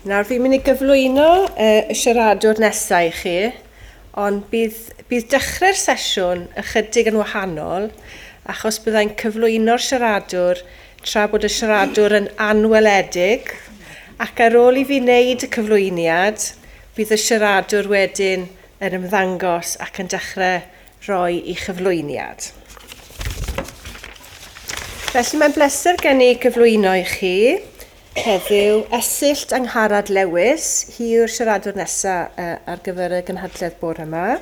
Nawr fi'n mynd i gyflwyno y siaradwr nesaf i chi, ond bydd, bydd dechrau'r sesiwn ychydig yn wahanol, achos byddai'n cyflwyno'r siaradwr tra bod y siaradwr yn anweledig, ac ar ôl i fi wneud y cyflwyniad, bydd y siaradwr wedyn yn ymddangos ac yn dechrau rhoi i chyflwyniad. Felly mae'n bleser gen i gyflwyno i chi Heddiw, Esyllt Angharad Lewis, hi yw'r siaradwr nesaf ar gyfer y gynhadledd bore yma.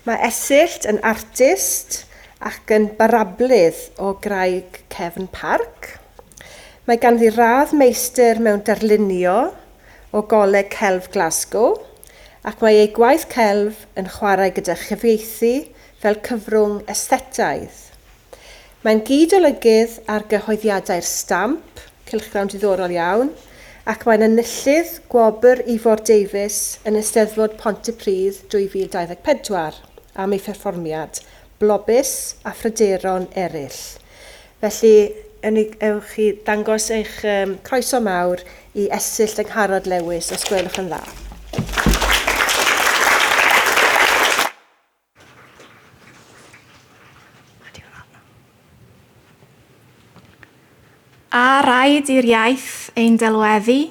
Mae Esyllt yn artist ac yn barablydd o Graig Cefn Parc. Mae ganddi radd meistr mewn darlunio o Goleg Celf Glasgow ac mae ei gwaith celf yn chwarae gyda chyfieithu fel cyfrwng esthetaidd. Mae'n gyd-olygydd ar gyhoeddiadau'r Stamp, cylchgrawn diddorol iawn, ac mae'n enillydd Gwobr Ifor Davies yn Eisteddfod Pontypridd 2024 am ei pherfformiad Blobus a Phryderon Eraill. Felly, ewch chi ddangos eich croeso mawr i Esyllt Angharad Lewis, os gwelwch yn dda. A raid i'r iaith ein delweddu?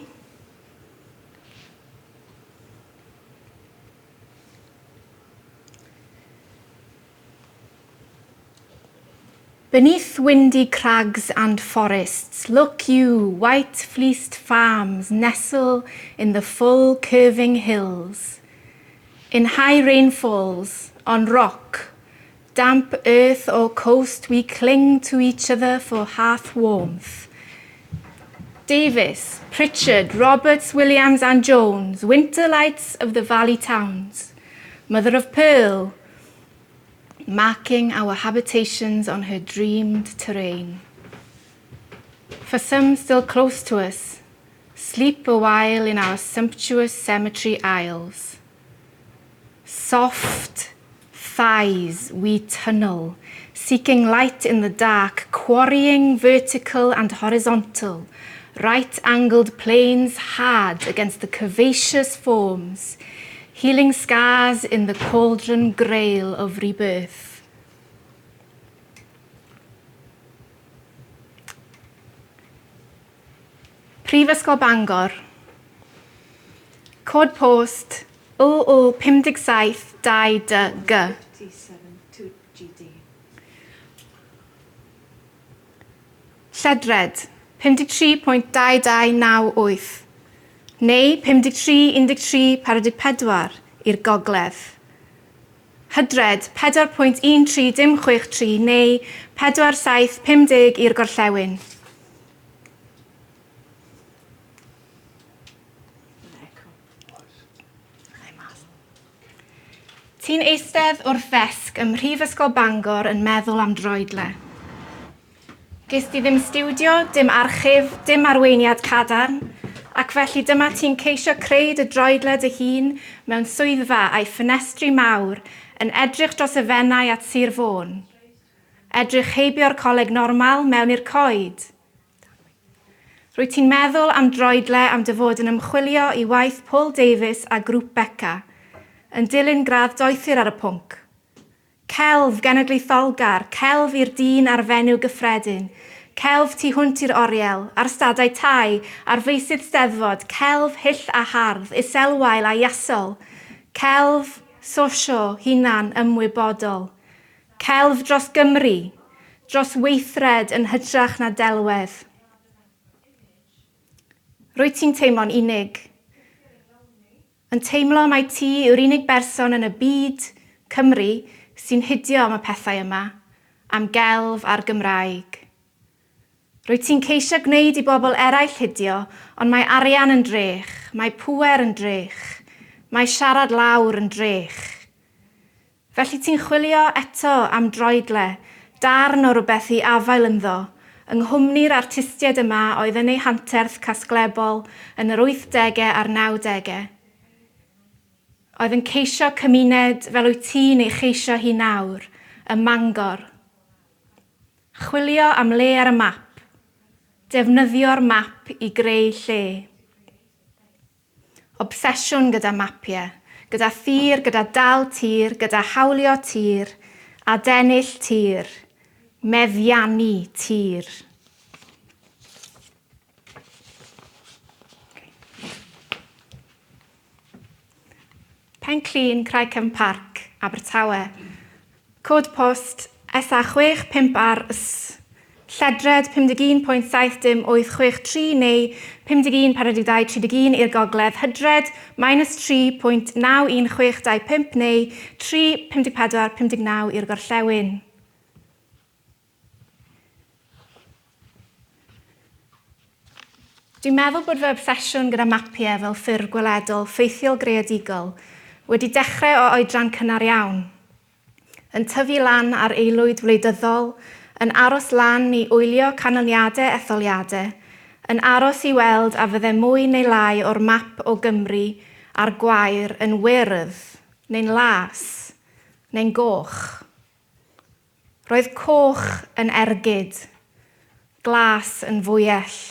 Beneath windy crags and forests, look you, white-fleeced farms nestle in the full curving hills. In high rainfalls, on rock, damp earth or coast we cling to each other for hearth warmth. Davis, Pritchard, Roberts, Williams and Jones, winter lights of the valley towns. Mother of pearl, marking our habitations on her dreamed terrain. For some still close to us, sleep a while in our sumptuous cemetery aisles. Soft thighs we tunnel, seeking light in the dark, quarrying vertical and horizontal, right-angled planes hard against the curvaceous forms, healing scars in the cauldron grail of rebirth. Prifysgol Bangor. Cod post LL 57 2 DG. Lledred, 53.2298 neu 53 13 44 i'r gogledd. Hydred, 4.13 dim 63 neu 47 50 i'r gorllewin. Ti'n eistedd wrth ddesg ym Mhrifysgol Bangor yn meddwl am droedle. Ges di ddim stiwdio, dim archif, dim arweiniad cadarn, ac felly dyma ti'n ceisio creu dy droedle dy hun mewn swyddfa a'i ffenestri mawr yn edrych dros y Fenai at Sir Fôn. Edrych heibio'r Coleg Normal mewn i'r coed. Rwyt ti'n meddwl am droedle am dy fod yn ymchwilio i waith Paul Davies a Grŵp Beca, yn dilyn gradd doethur ar y pwnc. Celf genedlaetholgar, celf i'r dyn a'r fenyw gyffredin, celf tu hwnt i'r oriel, ar stadau tai, ar feysydd Steddfod, celf hyll a hardd, iselwael a iasol, celf sosio hunan ymwybodol. Celf dros Gymru, dros weithred yn hytrach na delwedd. Rwyt ti'n teimlo'n unig. Yn teimlo mai ti yw'r unig berson yn y byd, Cymru, sy'n hidio am y pethau yma, am gelf a'r Gymraeg. Rwyt ti'n ceisio gwneud i bobl eraill hidio, ond mae arian yn drech, mae pŵer yn drech, mae siarad lawr yn drech. Felly ti'n chwilio eto am droedle, darn o rywbeth i afael ynddo, yng nghwmni'r artistiaid yma oedd yn eu hanterth casglebol yn yr wythdege a'r nawdege. Oedd yn ceisio cymuned fel wyt ti'n ei cheisio hi nawr, ym Mangor. Chwilio am le ar y map. Defnyddio'r map i greu lle. Obsesiwn gyda mapiau, gyda thir, gyda dal tir, gyda hawlio tir, adennill tir, meddiannu tir. Pen-clun, Craig Cefn Parc, Abertawe. Cod post SA6 5R S. Lledred 51.70863 neu 51 42 31 i'r gogledd, Hydred minus 3.91625 neu 3 54 59 i'r gorllewin. Dwi'n meddwl bod fy obsesiwn gyda mapiau fel ffurf gweledol ffeithiol greadigol wedi dechrau o oedran cynnar iawn. Yn tyfu lan ar aelwyd wleidyddol, yn aros lan i wylio canlyniadau etholiadau, yn aros i weld a fydde mwy neu lai o'r map o Gymru a'r gwair yn wyrdd, neu'n las, neu'n goch. Roedd coch yn ergyd, glas yn fwyell.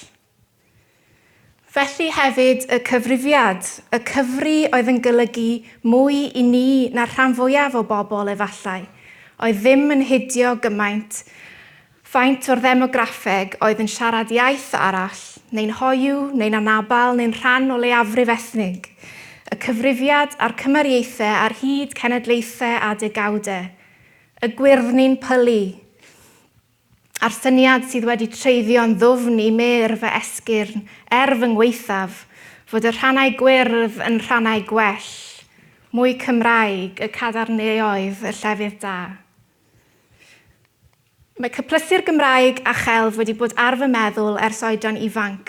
Felly hefyd y cyfrifiad, y cyfri oedd yn golygu mwy i ni na'r rhan fwyaf o bobl efallai, oedd ddim yn hidio gymaint faint o'r ddemograffeg oedd yn siarad iaith arall, neu'n hoyw, neu'n anabl, neu'n rhan o leiafrif ethnig. Y cyfrifiad a'r cymariaethau ar hyd cenedlaethau a degawdau. Y gwyrddni'n pylu. A'r syniad sydd wedi treiddio'n ddwfn i mêr fy esgyrn, er fy ngwaethaf, fod y rhannau gwyrdd yn rhannau gwell, mwy Cymraeg, y cadarnleoedd, y llefydd da. Mae cyplysu'r Gymraeg a chelf wedi bod ar fy meddwl ers oedran ifanc.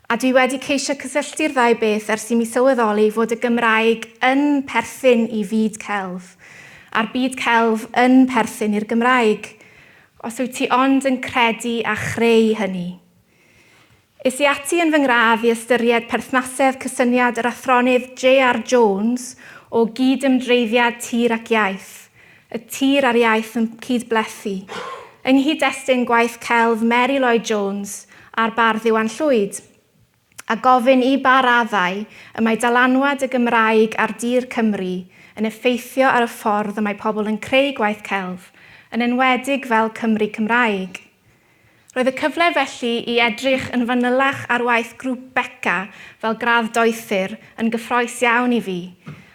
A dwi wedi ceisio cysylltu'r ddau beth ers i mi sylweddoli fod y Gymraeg yn perthyn i fyd celf, a'r byd celf yn perthyn i'r Gymraeg. Os wyt ti ond yn credu a chreu hynny. Es i ati yn fy ngradd i ystyried perthnasedd cysyniad yr athronydd JR Jones o gyd-ymdreiddiad tir ac iaith, y tir a'r iaith yn cyd-blethu, yng nghyd-destun gwaith celf Mary Lloyd Jones a'r bardd Iwan Llwyd, a gofyn i ba raddau y mae dylanwad y Gymraeg ar dir Cymru yn effeithio ar y ffordd y mae pobl yn creu gwaith celf, yn enwedig fel Cymry Cymraeg. Roedd y cyfle felly i edrych yn fanylach ar waith Grŵp Beca fel gradd doethur yn gyffrous iawn i fi,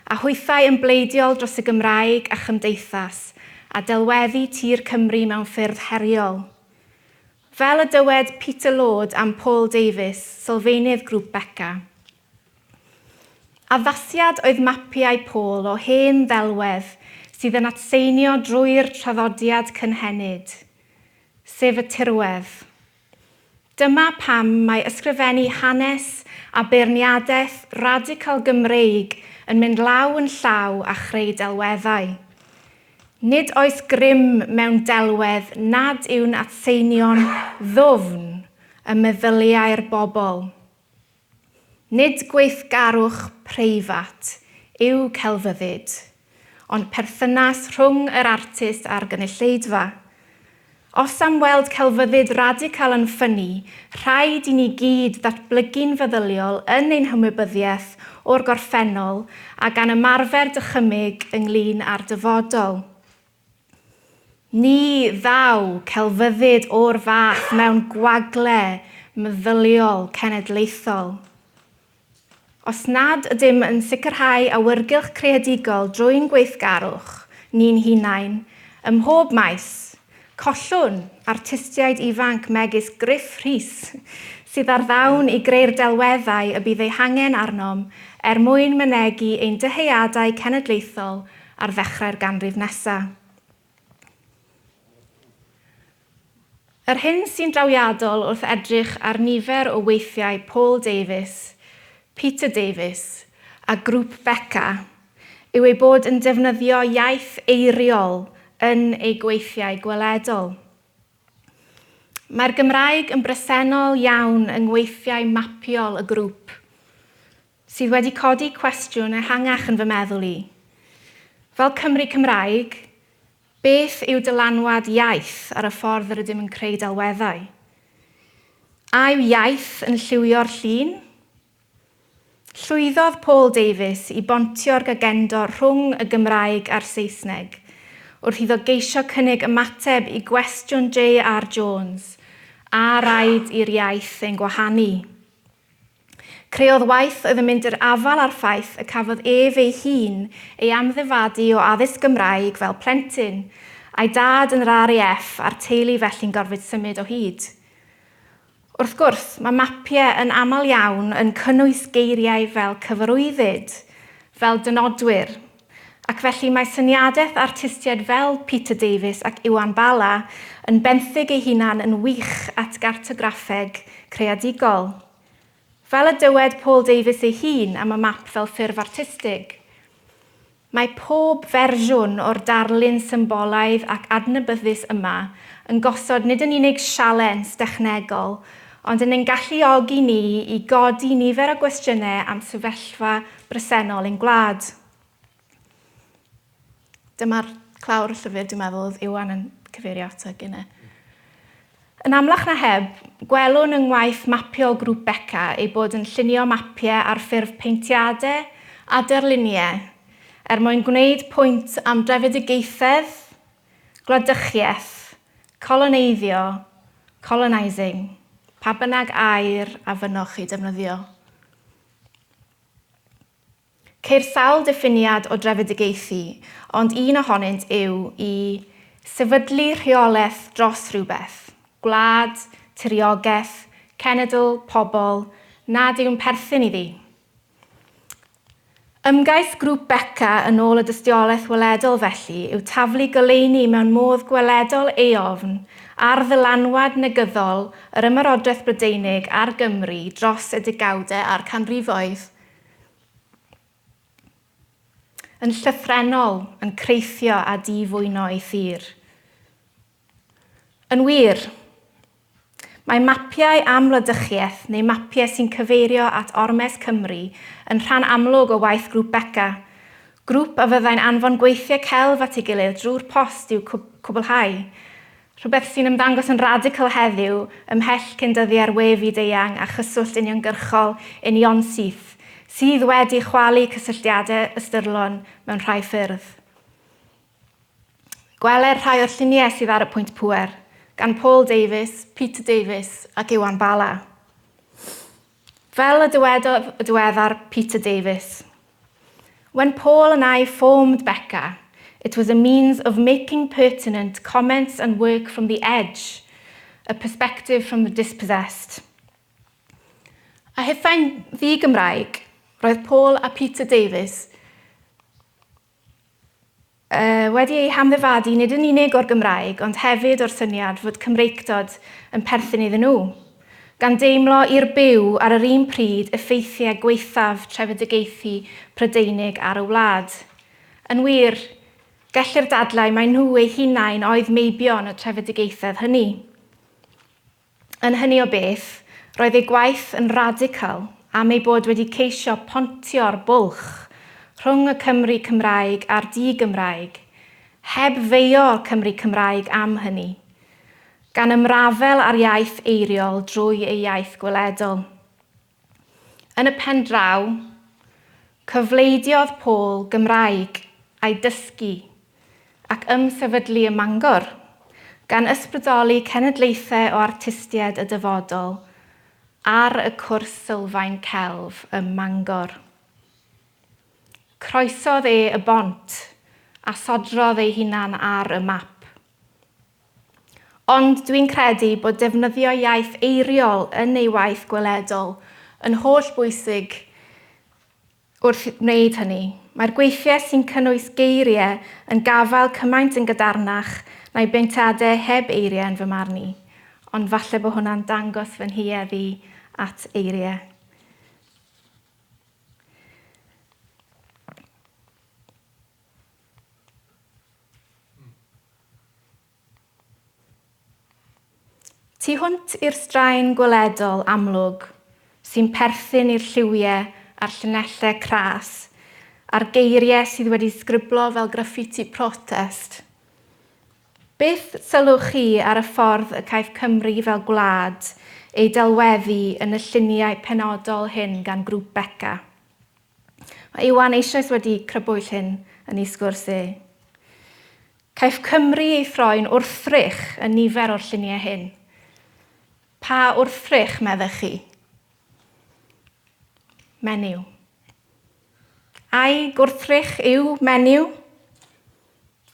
a hwythau yn bleidiol dros y Gymraeg a chymdeithas, a delweddu tir Cymru mewn ffyrdd heriol. Fel y dywed Peter Lord am Paul Davies, sylfaenydd Grŵp Beca. Addasiad oedd mapiau Paul o hen ddelwedd sydd yn atseinio drwy'r traddodiad cynhenid, sef y tirwedd. Dyma pam mae ysgrifennu hanes a beirniadaeth radical Gymreig yn mynd law yn llaw â chreu delweddau. Nid oes grym mewn delwedd nad yw'n atseinio'n ddwfn ym meddyliau'r bobl. Nid gweithgarwch preifat yw celfyddyd, ond perthynas rhwng yr artist a'r gynulleidfa. Os am weld celfyddyd radical yn ffynnu, rhaid i ni gyd ddatblygu'n feddyliol yn ein hymwybyddiaeth o'r gorffennol a gan ymarfer dychymyg ynglŷn â'r dyfodol. Ni ddaw celfyddyd o'r fath mewn gwagle meddyliol cenedlaethol. Os nad ydym yn sicrhau awyrgylch creadigol drwy'n gweithgarwch ni'n hunain, ym mhob maes, collwn artistiaid ifanc megis Gruff Rhys, sydd â'r ddawn i greu'r delweddau y bydd eu hangen arnom er mwyn mynegi ein dyheadau cenedlaethol ar ddechrau'r ganrif nesa. Yr hyn sy'n drawiadol wrth edrych ar nifer o weithiau Paul Davies, Peter Davies a Grŵp Beca yw eu bod yn defnyddio iaith eiriol yn eu gweithiau gweledol. Mae'r Gymraeg yn bresennol iawn yng ngweithiau mapiol y grŵp. Sydd wedi codi cwestiwn ehangach yn fy meddwl i. Fel Cymry Cymraeg, beth yw dylanwad iaith ar y ffordd yr ydym yn creu delweddau? A yw iaith yn lliwio'r llun? Llwyddodd Paul Davies i bontio'r gagendor rhwng y Gymraeg a'r Saesneg, wrth iddo geisio cynnig ymateb i gwestiwn JR Jones, A raid i'r iaith ein gwahanu? Creodd waith oedd yn mynd i'r afael â'r ffaith y cafodd ef ei hun ei amddifadu o addysg Gymraeg fel plentyn, a'i dad yn yr RAF a'r teulu felly'n gorfod symud o hyd. Wrth gwrs, mae mapiau yn aml iawn yn cynnwys geiriau fel cyfarwyddyd, fel dynodwyr, ac felly mae syniadaeth artistiaid fel Peter Davies ac Iwan Bala yn benthyg ei hunan yn wych at gartograffeg creadigol. Fel y dywed Paul Davies ei hun am y map fel ffurf artistig, Mae pob fersiwn o'r darlun symbolaidd ac adnabyddus yma yn gosod nid yn unig sialens dechnegol, ond yn ein galluogi ni i godi nifer o gwestiynau am sefyllfa bresennol ein gwlad. Dyma'r clawr llyfr, dwi'n meddwl, oedd Iwan yn cyfeirio ato gynne. Yn amlach na heb, gwelwn yng ngwaith mapio Grŵp Beca ei bod yn llunio mapiau ar ffurf peintiadau a darluniau er mwyn gwneud pwynt am drefedigaethedd, gwladychiaeth, coloneiddio, colonising, pa bynnag air a fynnoch ei defnyddio. Ceir sawl diffiniad o drefedigaethu, ond un ohonynt yw i sefydlu rheolaeth dros rhywbeth, gwlad, tiriogaeth, cenedl, pobl, nad yw'n perthyn iddi. Ymgais Grŵp Beca yn ôl y dystiolaeth weledol felly yw taflu goleuni mewn modd gweledol eofn ar ddylanwad negyddol yr Ymerodraeth Brydeinig ar Gymru dros y degawdau a'r canrifoedd. Yn llythrennol, yn creithio a di-fwyno ei thir. Yn wir, mae mapiau am wladychiaeth neu mapiau sy'n cyfeirio at ormes Cymru yn rhan amlwg o waith Grŵp Beca, grŵp a fyddai'n anfon gweithiau celf at ei gilydd drwy'r post i'w cwblhau, Rhywbeth sy'n ymddangos yn radical heddiw, ymhell cyn dyddiau'r we fyd-eang a chyswllt uniongyrchol unionsyth, sydd wedi chwalu cysylltiadau ystyrlon mewn rhai ffyrdd. Gweler rhai o'r lluniau sydd ar y pwynt pŵer, gan Paul Davies, Peter Davies ac Iwan Bala. Fel y dywedodd y diweddar Peter Davies, When Paul and I formed Beca, it was a means of making pertinent comments and work from the edge, a perspective from the dispossessed. A hithau'n ddi-Gymraeg, roedd Paul a Peter Davies wedi eu hamddifadu nid yn unig o'r Gymraeg ond hefyd o'r syniad fod Cymreictod yn perthyn iddyn nhw, gan deimlo i'r byw ar yr un pryd effeithiau gwaethaf trefedigaethu Prydeinig ar y wlad. Yn wir, gellir dadlau mai nhw eu hunain oedd meibion y trefedigaethedd hynny. Yn hynny o beth, roedd ei gwaith yn radical am ei bod wedi ceisio pontio'r bwlch rhwng y Cymry Cymraeg a'r di-Gymraeg, heb feio'r Cymry Cymraeg am hynny, gan ymrafel â'r iaith eiriol drwy ei iaith gweledol. Yn y pen draw, cyfleidiodd Paul Gymraeg a'i dysgu ac ymsefydlu ym Mangor, gan ysbrydoli cenedlaethau o artistiaid y dyfodol ar y cwrs sylfaen celf ym Mangor. Croesodd e y bont a sodrodd ei hunan ar y map. Ond dwi'n credu bod defnyddio iaith eiriol yn ei waith gweledol yn holl bwysig wrth wneud hynny. Mae'r gweithiau sy'n cynnwys geiriau yn gafael cymaint yn gadarnach na'i beintiadau heb eiriau yn fy marn i. Ond falle bod hwnna'n dangos fy nhuedd i at eiriau. Tu hwnt i'r straen gweledol amlwg sy'n perthyn i'r lliwiau a'r llinellau cras a'r geiriau sydd wedi sgriblo fel graffiti protest, beth sylwch chi ar y ffordd y caiff Cymru fel gwlad ei delweddu yn y lluniau penodol hyn gan Grŵp Beca? Mae Iwan eisoes wedi crybwyll hyn yn ei sgwrs e. Caiff Cymru ei throi'n wrthrych yn nifer o'r lluniau hyn. Pa wrthrych, meddech chi? Menyw. Ai gwrthrych yw menyw?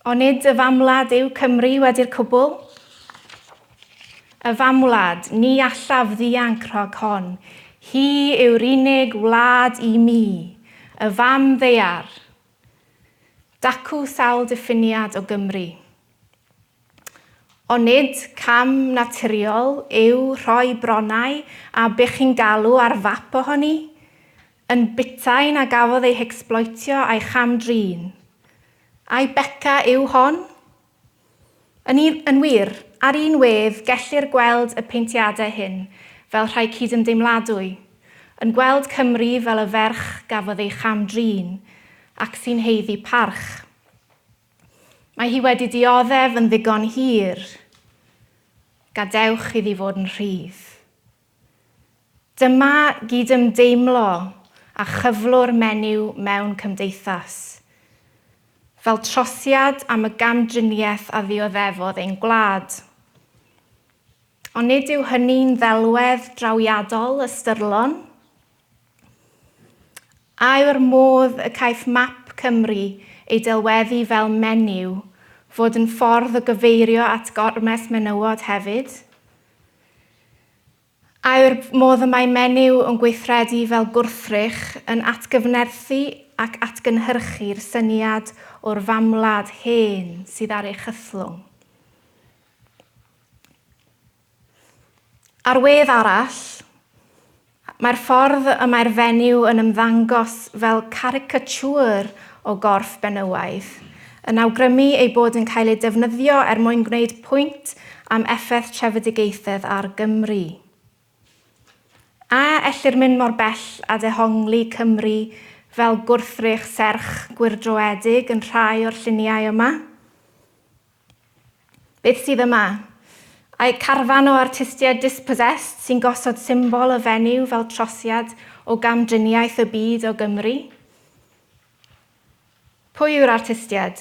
Onid y famwlad yw Cymru wedi'r cwbl? Y famwlad, ni allaf ddianc rhag hon. Hi yw'r unig wlad i mi. Y fam ddaear. Dacw sawl diffiniad o Gymru. Onid cam naturiol yw rhoi bronnau a be chi'n galw ar fap ohoni? Yn butain a gafodd ei hecsbloetio a'i cham-drin. Ai Beca yw hon? Yn, yn wir, ar un wedd, gellir gweld y peintiadau hyn fel rhai cydymdeimladwy, yn gweld Cymru fel y ferch gafodd ei cham-drin ac sy'n haeddu parch. Mae hi wedi dioddef yn ddigon hir. Gadewch iddi fod yn rhydd. Dyma gydymdeimlo â chyflwr menyw mewn cymdeithas, fel trosiad am y gamdriniaeth a ddioddefodd ein gwlad. Ond nid yw hynny'n ddelwedd drawiadol ystyrlon? A yw'r modd y caiff map Cymru ei delweddu fel menyw fod yn ffordd o gyfeirio at gormes menywod hefyd? A yw'r modd y mae menyw yn gweithredu fel gwrthrych yn atgyfnerthu ac atgynhyrchu'r syniad o'r famwlad hen sydd ar ei chythlwng? Ar wedd arall, mae'r ffordd y mae'r fenyw yn ymddangos fel caricature o gorff benywaidd, yn awgrymu ei bod yn cael ei defnyddio er mwyn gwneud pwynt am effaith trefedigaethedd ar Gymru. A ellir mynd mor bell â dehongli Cymru fel gwrthrych serch gwyrdroëdig yn rhai o'r lluniau yma? Beth sydd yma? Ai carfan o artistiaid dispossessed sy'n gosod symbol y fenyw fel trosiad o gamdriniaeth y byd o Gymru? Pwy yw'r artistiaid?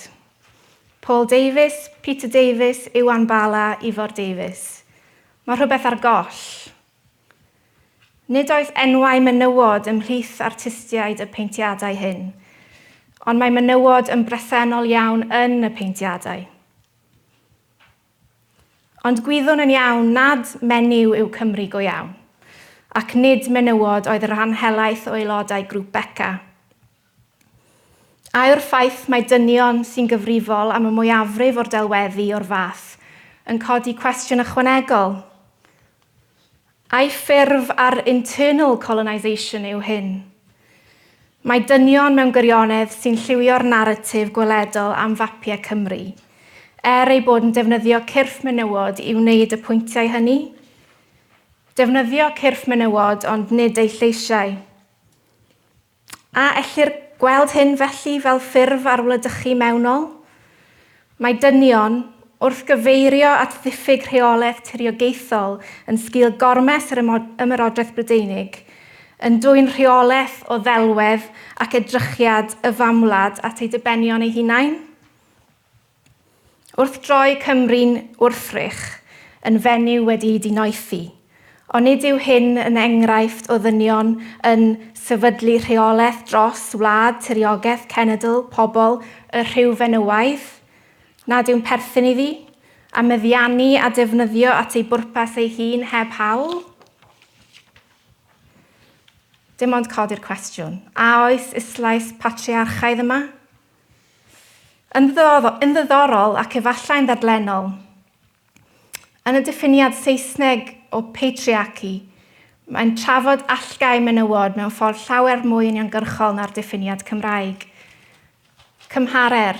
Paul Davies, Peter Davies, Iwan Bala, Ifor Davies. Mae rhywbeth ar goll. Nid oes enwau menywod ymhlith artistiaid y peintiadau hyn, ond mae menywod yn bresennol iawn yn y peintiadau. Ond gwyddwn yn iawn nad menyw yw Cymru go iawn, ac nid menywod oedd y rhan helaeth o aelodau grŵp Beca. A yw'r ffaith mai dynion sy'n gyfrifol am y mwyafrif o'r delweddu o'r fath yn codi cwestiwn ychwanegol? Ai ffurf ar internal colonisation yw hyn? Mae dynion mewn gwirionedd sy'n lliwio'r naratif gweledol am fapiau Cymru, er eu bod yn defnyddio cyrff menywod i wneud y pwyntiau hynny. Defnyddio cyrff menywod ond nid eu lleisiau. A ellir gweld hyn felly fel ffurf ar wladychu mewnol? Mae dynion, wrth gyfeirio at ddiffyg rheolaeth tiriogaethol yn sgil gormes yr Ymerodraeth Brydeinig, yn dwyn rheolaeth o ddelwedd ac edrychiad y famwlad at eu dibenion eu hunain. Wrth droi Cymru'n wrthrych, yn fenyw wedi'i dinoethi. Onid yw hyn yn enghraifft o ddynion yn sefydlu rheolaeth dros wlad, tiriogaeth, cenedl, pobl, y rhyw fenywaidd, nad yw'n perthyn iddi, a meddiannu a defnyddio at ei bwrpas ei hun heb hawl? Dim ond codi'r cwestiwn, a oes islais patriarchaidd yma? Yn ddiddorol ac efallai'n ddadlennol, yn y diffiniad Saesneg o patriarchy, mae'n trafod allgau menywod mewn ffordd llawer mwy uniongyrchol na'r diffiniad Cymraeg. Cymharer,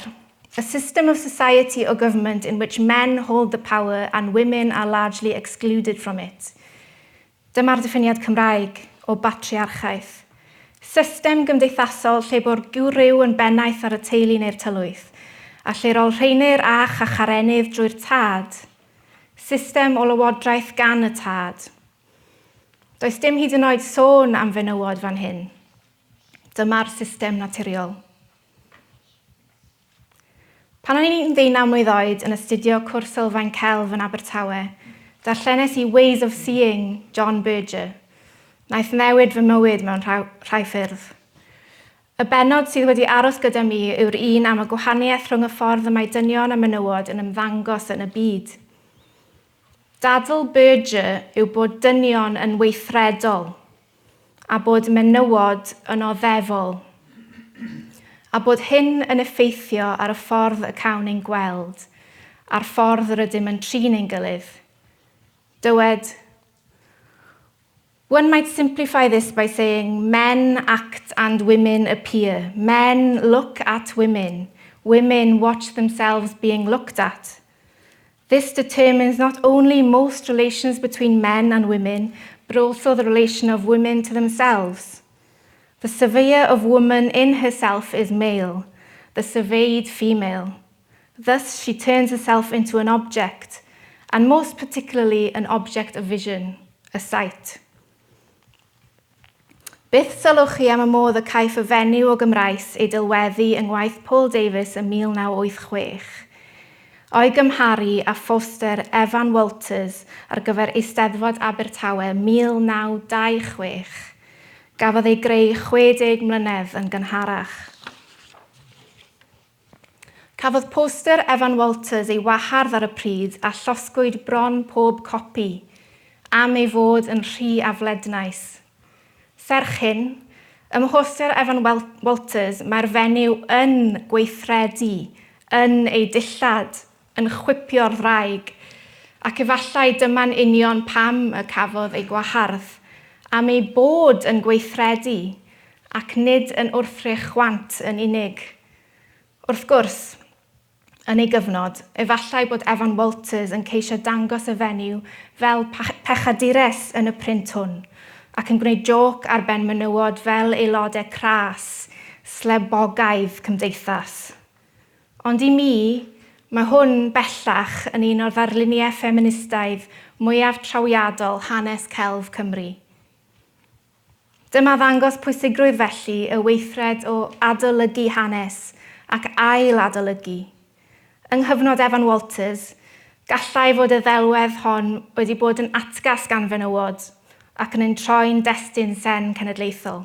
a system of society or government in which men hold the power and women are largely excluded from it. Dyma'r diffiniad Cymraeg o batriarchaeth. System gymdeithasol lle bo'r gwryw yn bennaeth ar y teulu neu'r tylwyth, a lle'r olrheinir a chacharennydd drwy'r tad. System o lywodraeth gan y tad. Does dim hyd yn oed sôn am fenywod fan hyn. Dyma'r system naturiol. Pan o'n i'n ddeunaw mlwydd oed yn astudio cwrs sylfaen celf yn Abertawe, darllenes i Ways of Seeing John Berger. Naeth newid fy mywyd mewn rhai ffyrdd. Y bennod sydd wedi aros gyda mi yw'r un am y gwahaniaeth rhwng y ffordd y mae dynion a menywod yn ymddangos yn y byd. Dadl Berger yw bod dynion yn weithredol, a bod menywod yn oddefol, a bod hyn yn effeithio ar y ffordd y cawn ein gweld a'r ffordd rydym yn trin ein gilydd. Dywed, One might simplify this by saying men act and women appear. Men look at women. Women watch themselves being looked at. This determines not only most relations between men and women, but also the relation of women to themselves. The surveyor of woman in herself is male, the surveyed female. Thus she turns herself into an object, and most particularly an object of vision, a sight. Beth sylwch chi am y modd y caiff y fenyw o Gymraes ei delweddu yng ngwaith Paul Davies ym 1986? O'i gymharu â phoster Evan Walters ar gyfer Eisteddfod Abertawe 1926, gafodd ei greu 60 mlynedd yn gynharach. Cafodd poster Evan Walters ei wahardd ar y pryd a llosgwyd bron pob copi, am ei fod yn rhy aflednais. Serch hyn, ym mhoster Evan Walters mae'r fenyw yn gweithredu, yn ei dillad, yn chwipio'r ddraig, ac efallai dyma'n union pam y cafodd ei gwahardd, am ei bod yn gweithredu, ac nid yn wrthrych chwant yn unig. Wrth gwrs, yn ei gyfnod, efallai bod Evan Walters yn ceisio dangos y fenyw fel pechadures yn y print hwn, ac yn gwneud jôc ar ben menywod fel aelodau cras, slebogaidd cymdeithas. Ond i mi, mae hwn bellach yn un o'r ddarluniau ffeministaidd mwyaf trawiadol hanes celf Cymru. Dyma ddangos pwysigrwydd felly y weithred o adolygu hanes ac ail-adolygu. Yng nghyfnod Evan Walters, gallai fod y ddelwedd hon wedi bod yn atgas gan fenywod ac yn ein troi'n destun sen cenedlaethol.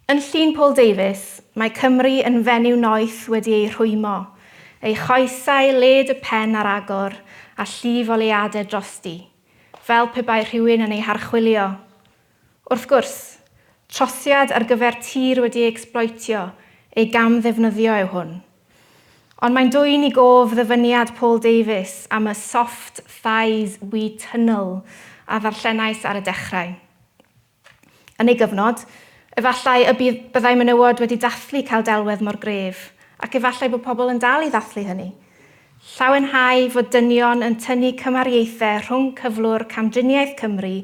Yn llun Paul Davies, mae Cymru yn fenyw noeth wedi ei rhwymo, ei choesau led y pen ar agor a llif oleuadau drosti. fel pe bai rhywun yn ei harchwilio. Wrth gwrs, trosiad ar gyfer tir wedi ei ecsbloetio, ei gamddefnyddio yw hwn. Ond mae'n dwyn i gof ddyfyniad Paul Davies am y soft thighs we tunnel a ddarllenais ar y dechrau. Yn ei gyfnod, efallai y bydd, byddai menywod wedi dathlu cael delwedd mor gref, ac efallai bod pobl yn dal i ddathlu hynny. Llawenhau fod dynion yn tynnu cymariaethau rhwng cyflwr camdriniaeth Cymru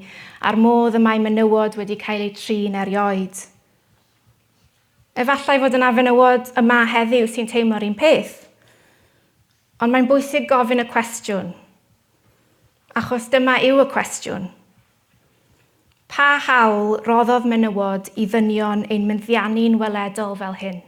a'r modd y mae menywod wedi cael eu trin erioed. Efallai fod yna fenywod yma heddiw sy'n teimlo'r un peth. Ond mae'n bwysig gofyn y cwestiwn. Achos dyma yw y cwestiwn. Pa hawl roddodd menywod i ddynion ein meddiannu'n weledol fel hyn?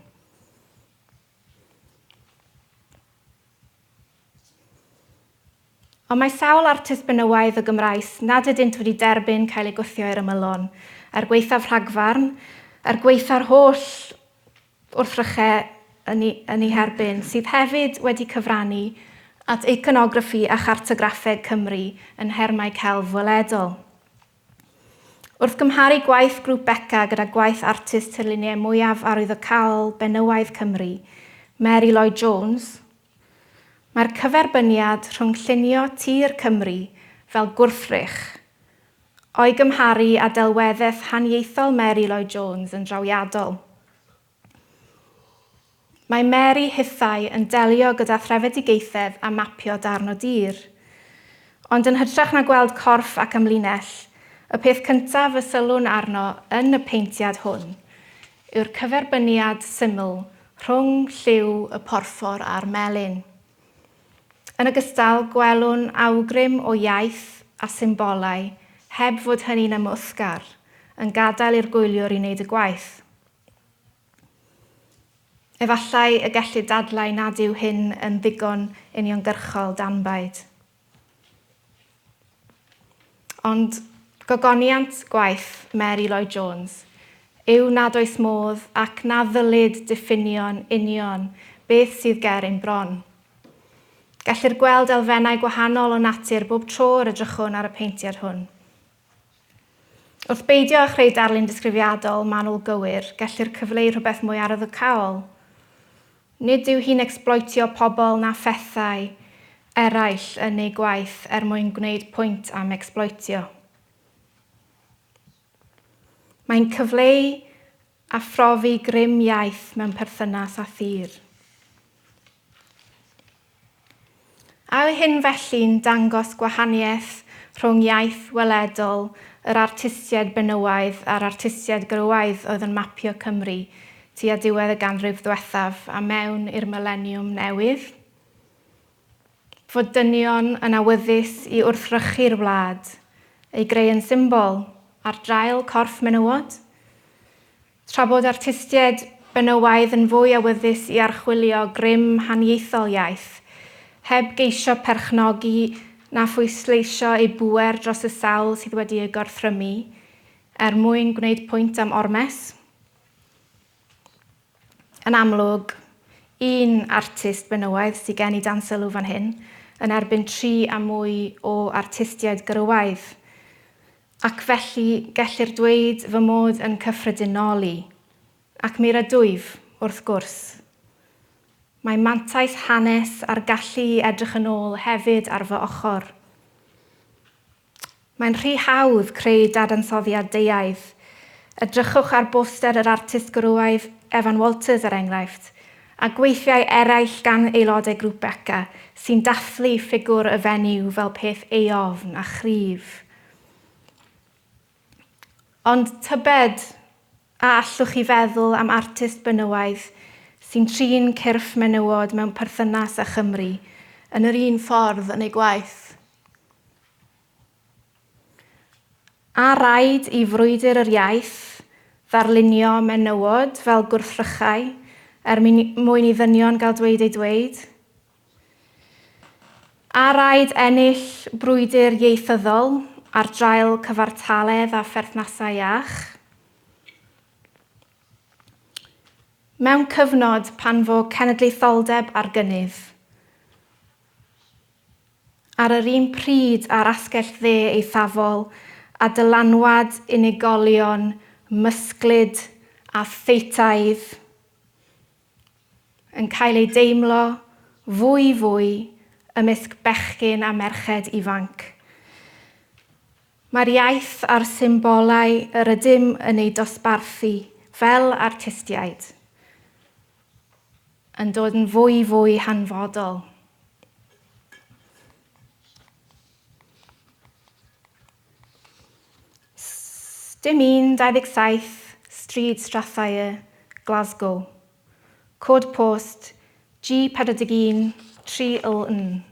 Ond mae sawl artist benywaidd o Gymraes nad ydynt wedi derbyn cael eu gwthio i'r ymylon, er gwaethaf rhagfarn, er gwaetha'r holl wrthrychau yn ei, yn ei herbyn, sydd hefyd wedi cyfrannu at eiconograffi a chartograffeg Cymru yn nhermau celf weledol. Wrth gymharu gwaith Grŵp Beca gyda gwaith artist tirluniau mwyaf arwyddocaol benywaidd Cymru, Mary Lloyd Jones, mae'r cyferbyniad rhwng llunio tir Cymru fel gwrthrych, o'i gymharu â delweddaeth haniaethol Mary Lloyd Jones yn drawiadol. Mae Mary hithau yn delio gyda threfedigaethedd a mapio darn o dir. Ond yn hytrach na gweld corff ac amlinell, y peth cyntaf y sylwn arno yn y peintiad hwn yw'r cyferbyniad syml rhwng lliw y porffor a'r melyn. Yn ogystal, gwelwn awgrym o iaith a symbolau heb fod hynny'n ymwthgar, yn gadael i'r gwyliwr i wneud y gwaith. Efallai y gellid dadlau nad yw hyn yn ddigon uniongyrchol danbaid. Ond gogoniant gwaith Mary Lloyd Jones yw nad oes modd ac na ddylid diffinio'n union beth sydd ger ein bron. Gellir gweld elfennau gwahanol o natur bob tro yr edrychwn ar y peintiad hwn. Wrth beidio â chreu darlun disgrifiadol manwl gywir, gellir cyfleu rhywbeth mwy arwyddocaol. Nid yw hi'n ecsbloetio pobl na phethau eraill yn ei gwaith er mwyn gwneud pwynt am ecsbloetio. Mae'n cyfleu a phrofi grym iaith mewn perthynas â thir. A yw hyn felly'n dangos gwahaniaeth rhwng iaith weledol yr artistiaid benywaidd a'r artistiaid gwrywaidd oedd yn mapio Cymru tua diwedd y ganrif ddwethaf a mewn i'r mileniwm newydd? Fod dynion yn awyddus i wrthrychu'r wlad, ei greu yn symbol, ar draul corff menywod? Tra bod artistiaid benywaidd yn fwy awyddus i archwilio grym haniaethol iaith, heb geisio perchnogi na phwysleisio ei bŵer dros y sawl sydd wedi ei gorthrymu, er mwyn gwneud pwynt am ormes. Yn amlwg, un artist benywaidd sydd gen i dan sylw fan hyn, yn erbyn tri a mwy o artistiaid gwrywaidd. Ac felly gellir dweud fy mod yn cyffredinoli, ac mi rydwyf, wrth gwrs. Mae mantais hanes a'r gallu i edrych yn ôl hefyd ar fy ochr. Mae'n rhy hawdd creu dadansoddiad deuaidd. Edrychwch ar boster yr artist gwrywaidd Evan Walters, er enghraifft, a gweithiau eraill gan aelodau Grŵp Beca sy'n dathlu ffigwr y fenyw fel peth eofn a chryf. Ond tybed a allwch chi feddwl am artist benywaidd sy'n trin cyrff menywod mewn perthynas â Chymru yn yr un ffordd yn ei gwaith? A raid i frwydr yr iaith ddarlunio menywod fel gwrthrychau er mwyn i ddynion gael dweud eu dweud? A raid ennill brwydr ieithyddol ar draul cyfartaledd a pherthnasau iach? Mewn cyfnod pan fo cenedlaetholdeb ar gynnydd, Ar yr un pryd â'r asgell dde eithafol a dylanwad unigolion mysglyd a theitaidd yn cael ei deimlo fwy fwy ymysg bechgyn a merched ifanc. Mae'r iaith a'r symbolau yr ydym yn eu dosbarthu fel artistiaid yn dod yn fwy fwy hanfodol. Dim 1, 27, Stryd Strathyre, Glasgow. Cod post G41 3LN.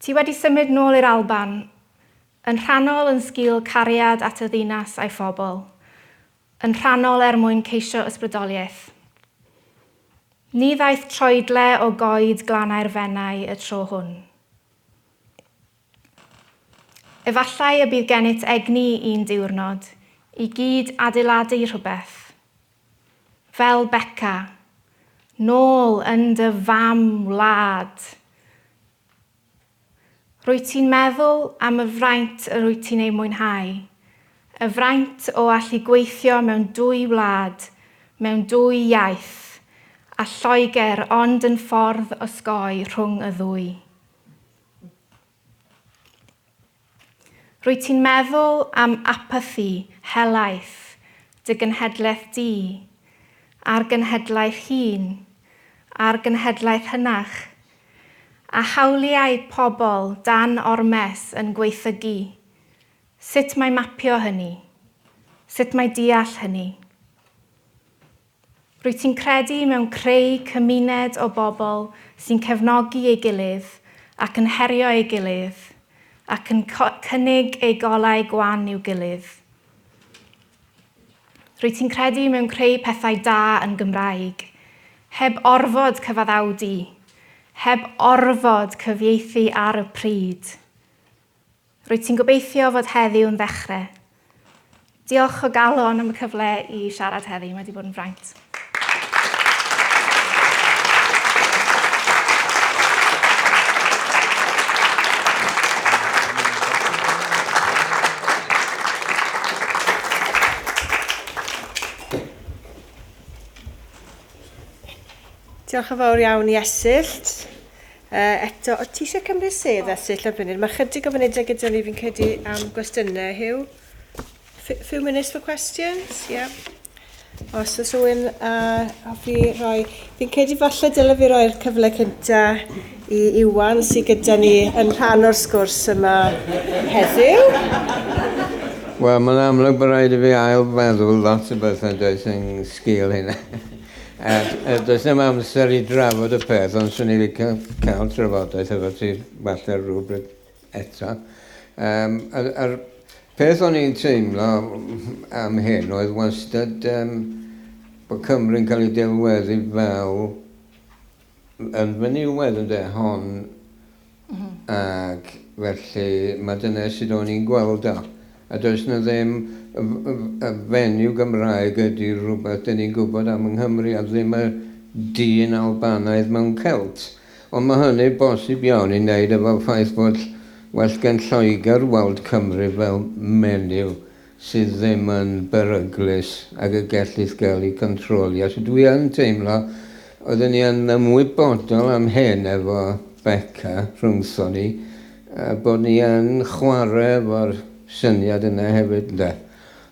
Ti wedi symud nôl i'r Alban, yn rhannol yn sgil cariad at y ddinas a'i phobl, yn rhannol er mwyn ceisio ysbrydoliaeth. Ni ddaeth troedle o goed glannau'r Fenai y tro hwn. Efallai y bydd gennyt egni un diwrnod i gyd adeiladu rhywbeth. Fel Beca. Nôl yn dy fam wlad. Rwyt ti'n meddwl am y fraint yr wyt ti'n ei mwynhau, y fraint o allu gweithio mewn dwy wlad, mewn dwy iaith, a Lloegr ond yn ffordd osgoi rhwng y ddwy. Rwyt ti'n meddwl am apathi helaeth dy genhedlaeth di, a'r genhedlaeth hŷn, a'r genhedlaeth hynach, a hawliau pobl dan ormes yn gwaethygu. Sut mae mapio hynny? Sut mae deall hynny? Rwyt ti'n credu mewn creu cymuned o bobl sy'n cefnogi ei gilydd ac yn herio ei gilydd, ac yn cynnig eu golau gwan i'w gilydd. Rwyt ti'n credu mewn creu pethau da yn Gymraeg, heb orfod cyfaddawdu, heb orfod cyfieithu ar y pryd. Rwyt ti'n gobeithio fod heddiw'n ddechrau. Diolch o galon am y cyfle i siarad heddi, mae wedi bod yn fraint. Diolch yn fawr iawn i Esyllt. Uh, eto, o ti eisiau cymryd sedd Esyllt am funud? Mae chydig o funudau gyda ni fi'n credu am gwestiynau, Hugh. Few minutes for questions? Yeah. Os oes rhywun a hoffi rhoi... Fi'n credu falle dyle fi roi'r cyfle cynta i Iwan sydd gyda ni yn rhan o'r sgwrs yma heddiw. Wel, mae'n amlwg bod rhaid i fi ail feddwl lot o bethau does yn sgil hynna. A, a does dim amser i drafod y peth, ond swn i licio cael trafodaeth efo ti falle rhywbryd eto. Um, a'r, a'r peth o'n i'n teimlo am hyn oedd wastad um, bod Cymru'n cael ei delweddu fel yn fy niwedd ynde, hon mm -hmm. ac felly mae dyna sydd o'n i'n gweld o. A does na ddim y, y, y fenyw Gymraeg ydy rhywbeth dyn ni'n gwybod am yng Nghymru a ddim y dyn Albanaidd mewn celt. Ond mae hynny bosib iawn i wneud efo'r ffaith bod well gen Lloegr weld Cymru fel menyw sydd ddim yn beryglus ac y gellith gael ei controlio. So dwi yn teimlo, oedden ni yn ymwybodol am hyn efo Beca rhwngthon ni, bod ni yn chwarae efo'r syniad yna hefyd ynde.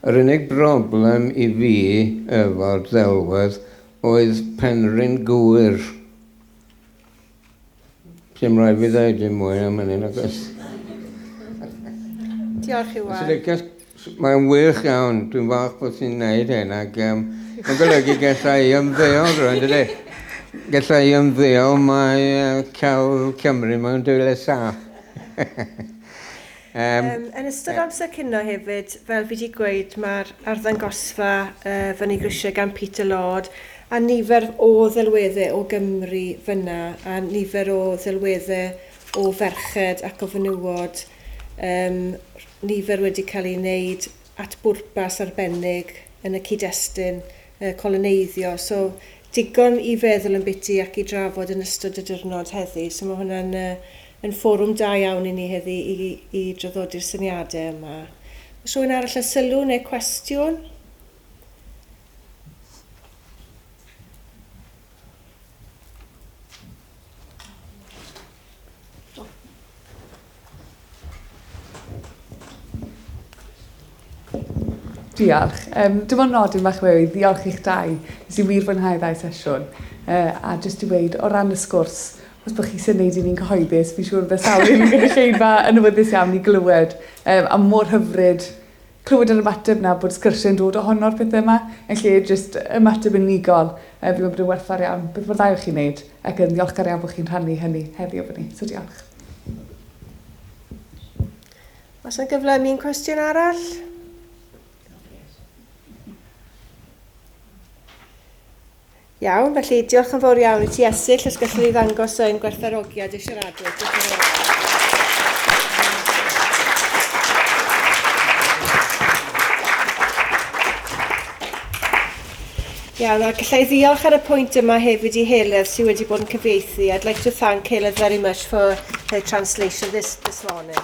Yr unig broblem i fi efo'r ddelwedd oedd Penrhyn Gŵyr. Dim rhaid fi ddeud dim mwy am hynny, nag oes? Diolch Iwan. Mae'n wych iawn, dwi'n falch bod ti'n neud hyn ac um, mae'n golygu gallai i ymddeol rwy'n dydy? Gallai i ymddeol mae uh, cael Cymru mewn dwylo saff. um, um, yn ystod amser cino hefyd, fel fi wedi gweud, mae'r arddangosfa uh, fyny grisiau gan Peter Lord a nifer o ddelweddau o Gymru fyna a nifer o ddelweddau o ferched ac o fenywod, um, nifer wedi cael ei wneud at bwrpas arbennig yn y cyd-destun uh, coloneiddio. So, digon i feddwl yn biti ac i drafod yn ystod y diwrnod heddi. So mae hwnna'n uh, yn fforwm da iawn i ni heddi i, i draddodi'r syniadau yma. Oes rhywun arall â sylw neu cwestiwn? Diolch. Um, dim ond nodyn bach mewn, ddiolch i'ch dau. Nes i wir fwynhau ddau sesiwn. Uh, a jyst i weud, o ran y sgwrs, os bod chi sy'n neud i ni'n cyhoeddus, fi'n siŵr bydd sawl un yn gynulleidfa yn awyddus iawn i glywed. Um, a mor hyfryd clywed yr ymateb 'na bod sgyrsiau'n dod ohono'r pethau yma, yn lle jyst ymateb unigol. Yy, fi'n meddwl bod e'n werthfawr iawn beth mae'r ddau o chi'n neud, ac yn ddiolchgar iawn bod chi'n rhannu hynny heddi efo ni. So diolch. Oes yna gyfle am un cwestiwn arall? Iawn, felly diolch yn fawr iawn i ti Esyll, os gallwn ni ddangos ein gwerthfawrogiad i siaradwyr. Diolch yn fawr. Iawn, a gallai ddiolch ar y pwynt yma hefyd i Heledd sydd wedi bod yn cyfieithu. I'd like to thank Heledd very much for her translation this, this morning.